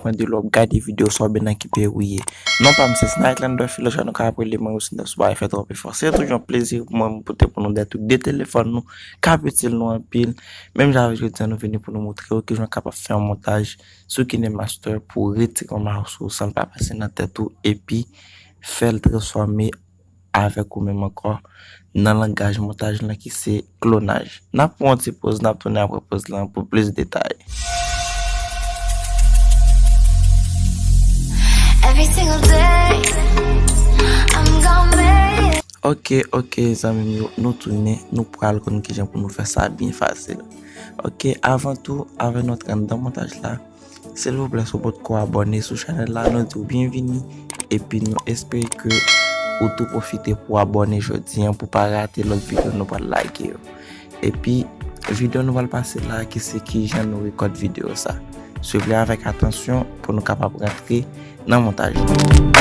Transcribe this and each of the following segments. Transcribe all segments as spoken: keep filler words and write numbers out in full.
pran de lè w ap gade videyo sa oubyen nan ki peyi w ye. Non pa m se Snacklandor Philo, jan nou ka ap rele mwen, ou sinon si w pa fè twòp efò. Se toujou yon plezi pou mwen pote pou nou de tou de telefòn nou k ap itil nou anpil. Menm jan avèk jodi a, nou vini pou nou montre w kijan w kapab fè yon montaj sou KineMaster pou w retire yon mayo sou ou san l pa pase nan tèt ou epi fè l transfòme avèk ou menm ankò nan langaj montaj lan ki se klonaj. N ap pran yon ti poz, n ap tounen apre poz lan pou plis detay. Every single day, I'm gonna make it. Ok, ok, zanmi m yo, nou tounen, nou pral konn kijan pou nou fè sa byen fasil. Ok, avan tou, avan nou antre anndan montaj la, silvouplè, si w potko abòne sou chanèl la, nou di w byenvini, epi nou espere ke ou tou pwofite pou abòne jodi a, pou pa rate lòt videyo nou pral lage yo. Epi, videyo nou pral pase la, ki se kijan nou rekòd videyo sa. Swiv li avèk atansyon pou nou kapab rantre nan montaj la.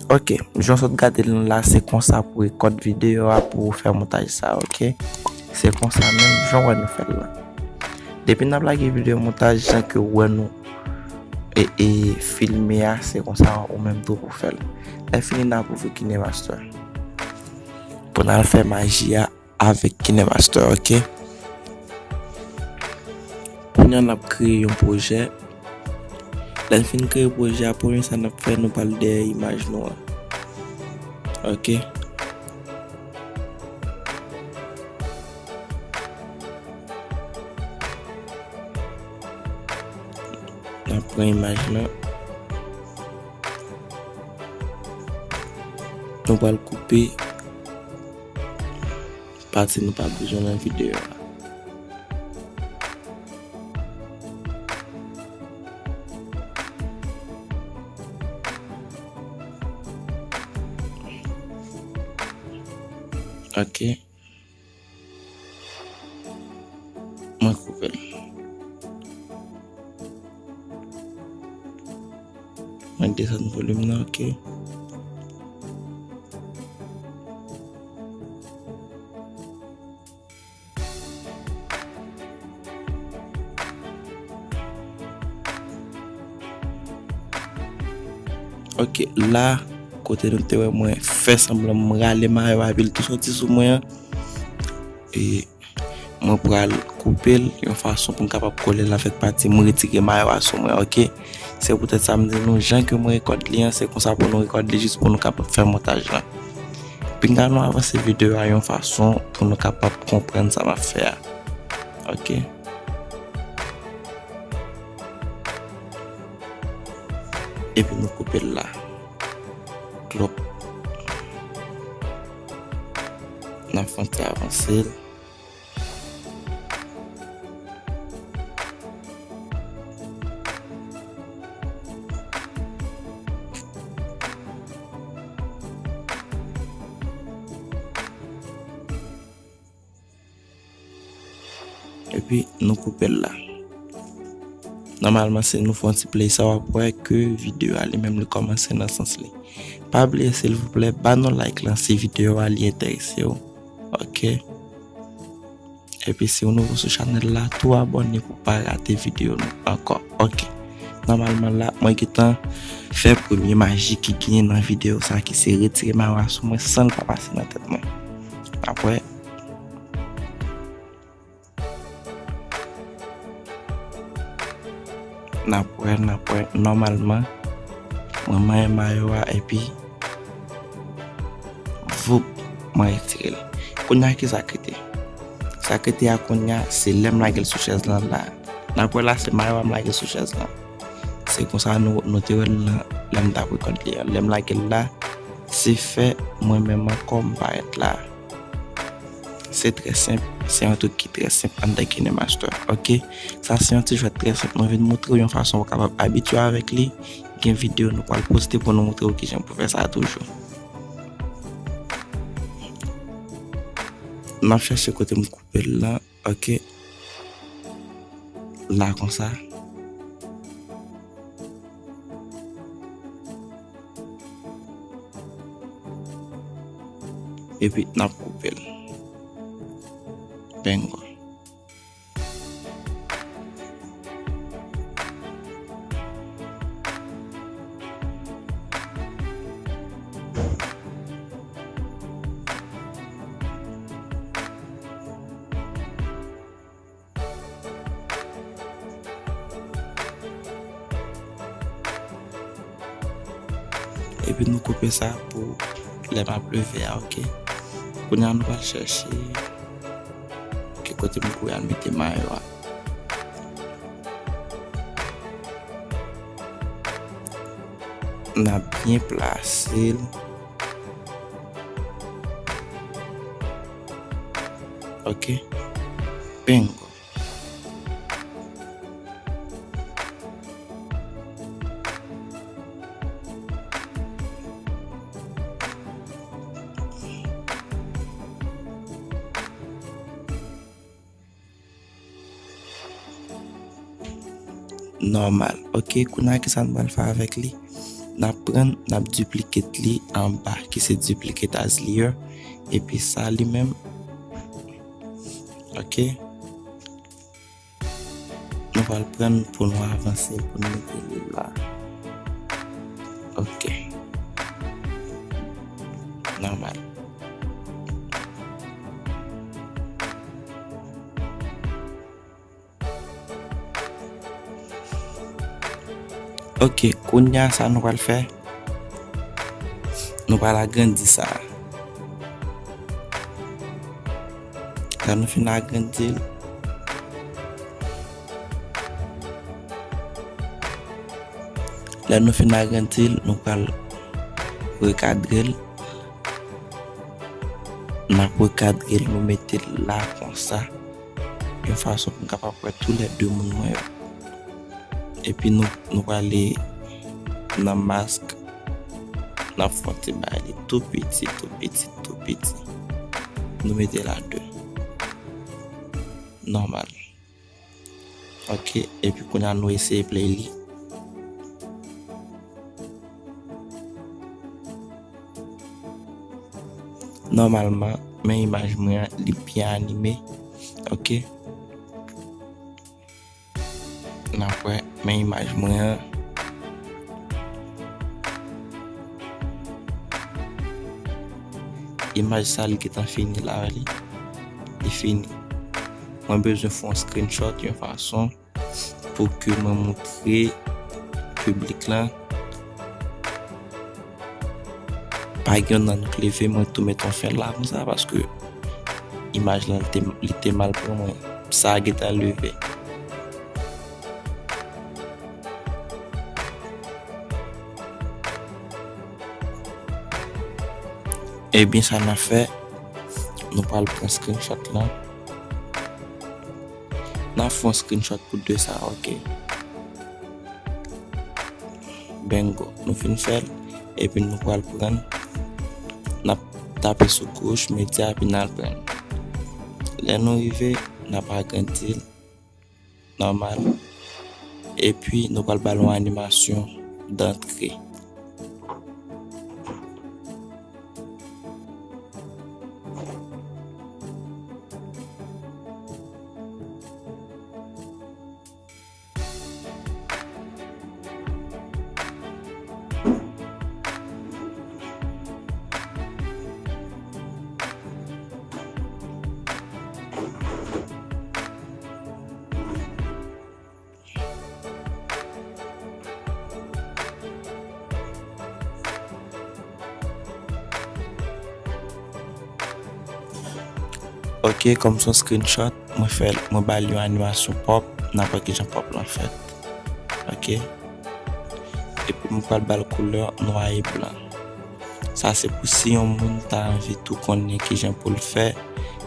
Ok, jan w sot gade l la, se konsa pou rekòd videyo a, pou w fè montaj sa, ok? Se konsa menm, jan w wè nou fè l la. Depi n ap lage videyo montaj, jan ke w wè nou e, e filme a, se konsa ou menm tou pou fè l. Lè fini, n ap ouvri KineMaster. Pou n al fè maji a, avèk KineMaster, ok? Kounye a n ap kreye yon pwojè. Lè n fin kreye pwojè a, premye sa n ap fè, nou pral dèyè imaj nou an. Ok? N ap pran imaj lan. Nou pral koupe pati nou pa bezwen nan videyo a. Ok. Mwen koupe l. Mwen desann volim nan, ok. Ok, la, kote nou te wè mwen fè sanblan m rale mayo a, epi l tou soti sou mwen an. E mwen pral koupe l yon fason pou m kapab kole l avèk pati m retire mayo a sou mwen, ok? Se poutèt sa m di nou, jan ke mwen rekòd li an, se konsa pou nou rekòd li, jis pou nou kapab fè montaj lan. Pinga nou avanse videyo a yon fason pou nou kapab konprann sa m ap fè a. Ok? Epi nou koupe l la. Klòp. N ap fè yon ti avanse l. Epi nou koupe l la. Nòmalman, si nou fè yon ti play sa, w ap wè ke videyo a li menm li kòmanse nan sans li. Pa bliye, silvouplè, ba nou like lan si videyo a li enterese w. Ok. Epi si w nouvo sou chanèl la, tou abòne pou pa rate videyo nou ankò. Ok. Nòmalman la, mwen gentan fè premye maji ki genyen nan videyo sa, ki se retire mayo a sou mwen san l pa pase nan tèt mwen. Apre, N ap wè, n ap wè. Nòmalman, mwen manyen mayo a epi voup, mwen retire l. Kounye a ki sa k rete? Sa k rete a kounye a, se lè m lage l sou chèz lan la. N ap wè la, se mayo a m lage sou chèz lan. Se konsa nou, nou te wè l nan, lè m t ap rekòd li an. Lè m lage l la, se fè mwen menm ankò m parèt la. Se trè senp, se yon trik ki trè senp anndan KineMaster, ok? Sa se yon ti jwèt trè senp, mwen vin montre w yon fason ou kapab abitye avèk li. Gen videyo nou pral poste pou nou montre w kijan pou fè sa toujou. M ap chèche kote m koupe l lan, ok? La konsa. Epi n ap koupe l. Bingo. Epi nou koupe sa pou lè m ap leve a, ok? Kounye a nou pral chèche ki kote m pou al mete mayo a. N ap byen plase l. Ok. Bingo. Nòmal. Ok, kounye a ki sa n pral fè avèk li? N ap pran, n ap duplicate li anba, ki se duplicate as layer. Epi sa li menm. Ok. Nou pral pran pou nou avanse, pou nou mete li la. Ok. Nòmal. Ok, kounye a sa nou pral fè? Nou pral agrandi sa. Lè nou fin agrandi l, lè nou fin agrandi l, nou pral rekadre l. N ap rekadre l, nou mete l la konsa. Yon fason pou m kapab wè toulède moun mwen yo. Epi nou, nou prale nan mask, n ap fè yon ti bagay li tou piti, tou piti, tou piti. Nou mete la de. Nòmal. Ok, epi kounye a nou eseye play li. Nòmalman, men imaj mwen an, li byen anime. Ok. N ap wè, men imaj mwen an. Imaj sa, li gentan fini la, wè li. Li fini. Mwen bezwen fè yon screenshot yon fason pou ke mwen montre piblik lan. Pa gen yon nan nou k leve, mwen tou met yon fen la konsa, paske imaj lan, li te, li te mal pran mwen. Sa a gentan leve. Ebyen, sa n ap fè, nou pral pran screenshot lan. N ap fè yon screenshot pou de sa, ok. Bingo, nou fin fè l, epi nou pral pran, n ap tape sou gauche, medya, epi n al pran. Lè nou rive, n ap agrandi l, nòmal, epi nou pral ba l yon animasyon dantre. Ok, kòm se yon screenshot, mwen fè, mwen ba l yon animasyon pòp, n ap wè kijan pòp lan fèt. Ok. Epi mwen pral ba l koulè nwa e blan. Sa se pou si yon moun ta anvi tou konnen kijan pou l fè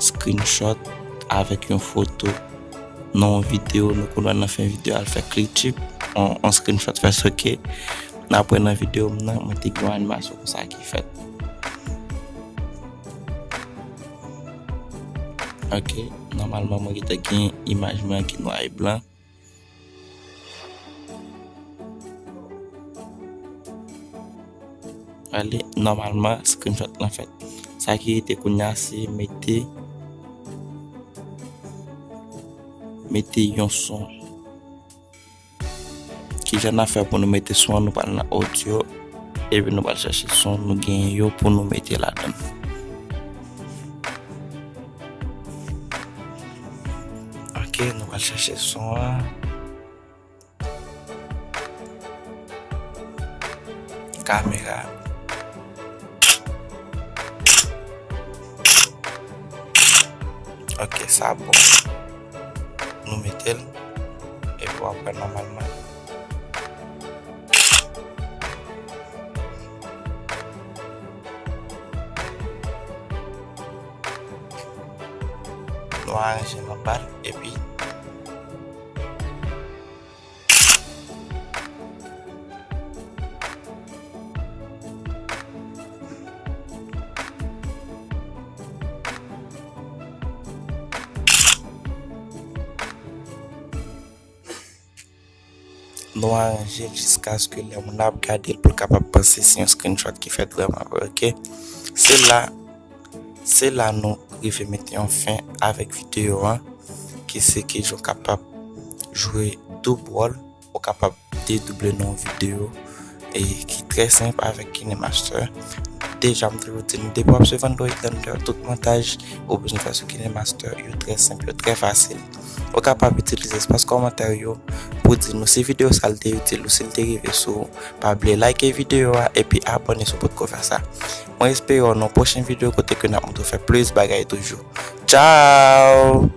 screenshot avèk yon foto nan yon videyo, nou konn wè nan fen videyo a, l fè clip, on, on screenshot fè soke. N ap wè nan videyo m nan, mwen te gen yon animasyon konsa ki fèt. Ok, nòmalman mwen gentan gen imaj mwen ki nwa e blan. Ale, nòmalman, screenshot lan fèt. Sa ki rete kounye a, se mete, mete yon son. Kijan n ap fè pou nou mete son an? Nou pral nan audio, epi nou pral chèche son nou genyen yo pou nou mete ladan l. Ok, nou pral chèche son an. Kamera. Ok, sa bon. Nou mete l. Epi w ap wè nòmalman. Nou aranje l anba l, epi nou aranje l jiskaske lè moun ap gade l pou l kapab panse se yon screenshot ki fèt vrèman vre, ok? Se la, se la nou rive mete yon fen avèk videyo an, ki se kijan w kapab jwe doub wòl, ou kapab dedouble nan yon videyo, e ki trè senp avèk KineMaster. Deja, m toujou di nou, depi w ap swiv Android Thunder, tout montaj ou bezwen fè sou KineMaster, yo trè senp, yo trè fasil. Ou kapab itilize espas kòmantè yo pou di nou si videyo sa l te itil ou si l te rive sou ou. Pa bliye like videyo a epi abòne si w potko fè sa. Mwen espere w nan yon pwochen videyo kote ke n ap montre w fè plis bagay toujou. Tchao!